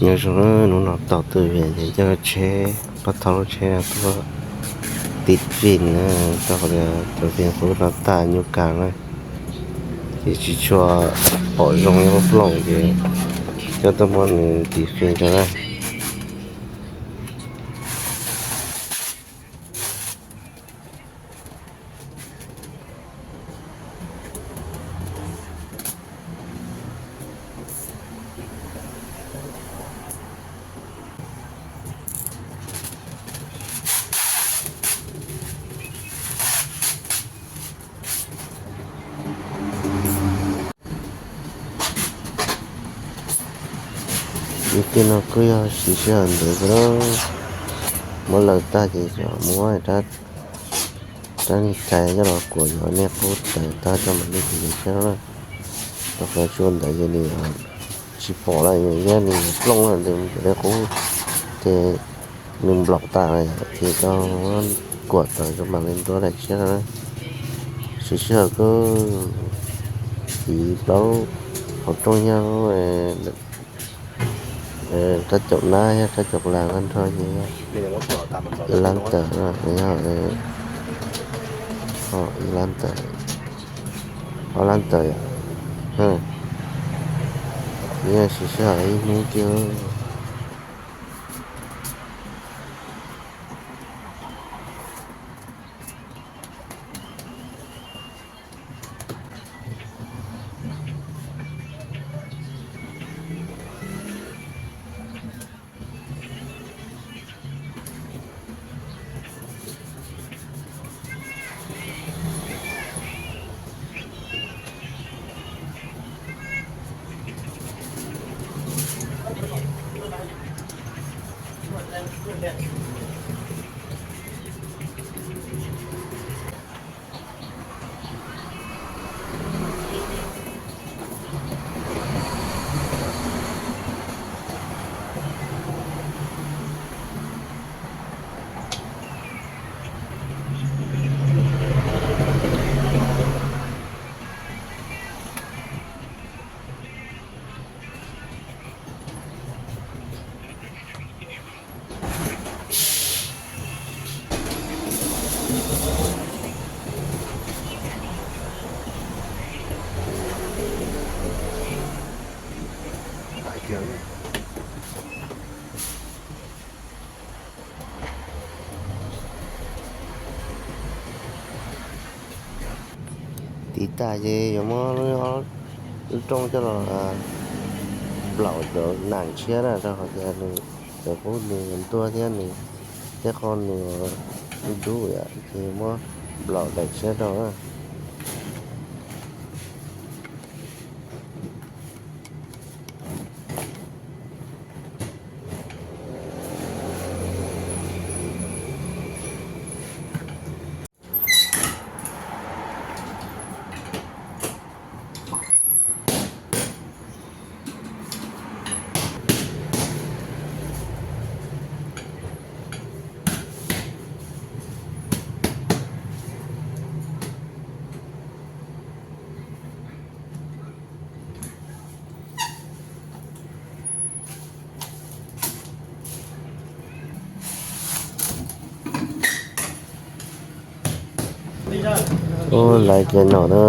Nyob zoo na, hnub no tau tuaj vias ces coj lub tsheb, pab thauj lub tsheb no tuaj tiv fij na, rau qhov tias tus fij qub no tag nyuj kas na, ces tsis tshua pom zoo ib lub plooj ces coj tuaj muab nws tiv fij rau na. Ib tiag no kuj yog siv sij hawm ntawd xwb, muab laws tag ces muab rab niag tais coj los kuam yog nej qub tawm tag coj mam li tiv siab na. Rau qhov tsua ntawd ces nws tsis pom lawm, yog nws plooj lawm ntawd nws qub ces nws nplaum tas lawm ces tau kuam tawm coj mam li ntuav daim tshiab no na. Siv sij hawm kuj tiv plaub hauv rooj yog rab caum nab thiab rab caum las tag nrho ces ib lab tawm, ib lab tawm, ob lab tawm, yeej siv sij hawm ib hnub kiag. Tiv tas ces yuav muab lub rooj coj los nplaum cov nas tshiab na, rau qhov tias nws cov qub nws ntuag thiab nws tej qho nws dub dub yom, ces muab nplaum daim tshiab rau na. Ub, lawv ces no na,